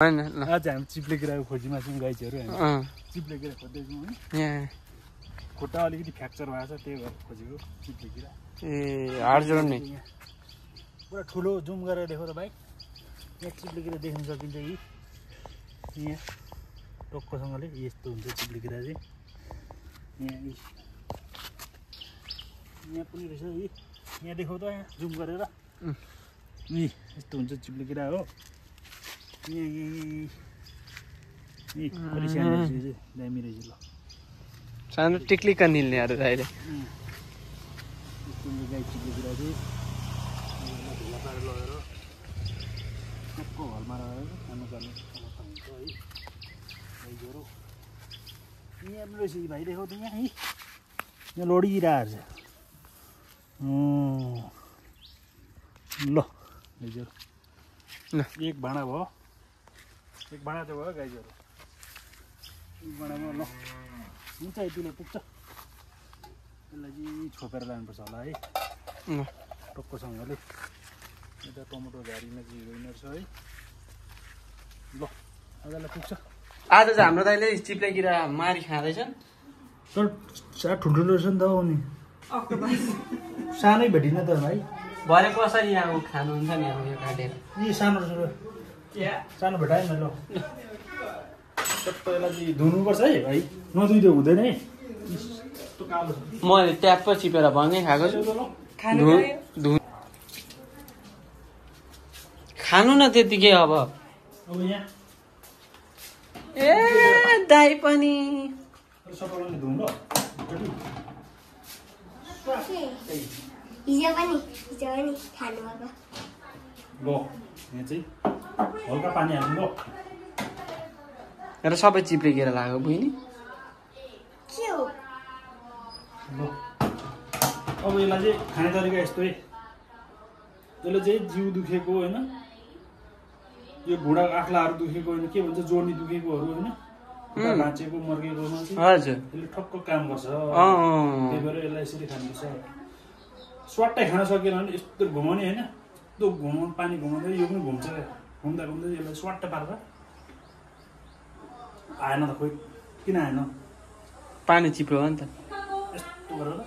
आज हामी चिप्ले किराको खोजीमा छौँ गाइजहरू हामी चिप्ले किरा खोज्दैछौँ है यहाँ खुट्टा अलिकति फ्र्याक्चर भएको छ त्यही भएर खोजेको चिप्ले किरा ए हाड जोड्ने पुरा ठुलो जुम गरेर देखो त भाइ यहाँ चिप्ले किरा देख्न सकिन्छ यहाँ टक्कसँगले यस्तो हुन्छ चिप्ले किरा चाहिँ यहाँ पनि रहेछ यहाँ देखाउ त यहाँ जुम गरेर यस्तो हुन्छ चिप्ले किरा हो दामी रहेछ ल सानो टिक्लिका निल्नेहरू अहिले गाई चिप्ले किरा चाहिँ ढिला पारेर लगेर टक्क घरमा रहेर खानुपर्ने अवस्था हुन्छ है गाई ज्वरो यहाँ पनि रहेछ भाइ देखाउ त यहाँ है यहाँ लडिरहेको छ ल गाई ज्वरो ल एक भाँडा भयो एक भाँडा चाहिँ भयो गाई ज्वरो एक भाँडामा ल हुन्छ यतिले पुग्छ यसलाई चाहिँ छोपेर लानुपर्छ होला है टक्कसँगले यता टमाटर झारीमा चाहिँ गइने रहेछ है ल आजलाई पुग्छ आज चाहिँ हाम्रो दाइले चिप्ले किरा मारी खाँदैछन् तर साह्रो ठुल्ठुलो रहेछ नि त हो नि सानै भेटिन त भाइ भरे कसरी यहाँ खानुहुन्छ नि अब यो काटेर यी सानो सानो भेटाएन ल टक्क यसलाई चाहिँ धुनुपर्छ है भाइ नधुइदियो हुँदैन है यस्तो कालो छ मैले ट्याप चिपेर भङ्गै खाएको छु खानु न त्यतिकै अब अब यहाँ ए दाइ पनि सबैले धुम ल हिजो पनि खानुभएको ल यहाँ चाहिँ हल्का पानी हाल्नु ल र सबै चिप्ले किरा लाग्यो बहिनी के हो ल अब यसलाई चाहिँ खाने तरिका यस्तो है यसले चाहिँ जिउ दुखेको होइन यो घुँडा आँख्लाहरू दुखेको होइन के भन्छ जोड्नी दुखेकोहरू होइन खुट्टा भाँचेको मर्केकोमा चाहिँ हजुर यसले ठक्क काम गर्छ त्यही भएर यसलाई यसरी खानुपर्छ स्वाट्टै खान सकेन भने यस्तो घुमाउने होइन यस्तो पानी घुमाउँदै यो पनि घुम्छ घुम्दा घुम्दै यसलाई स्वाट्ट पार्दा आएन त खोइ किन आएन पानी चिप्लो हो नि त यस्तो गरेर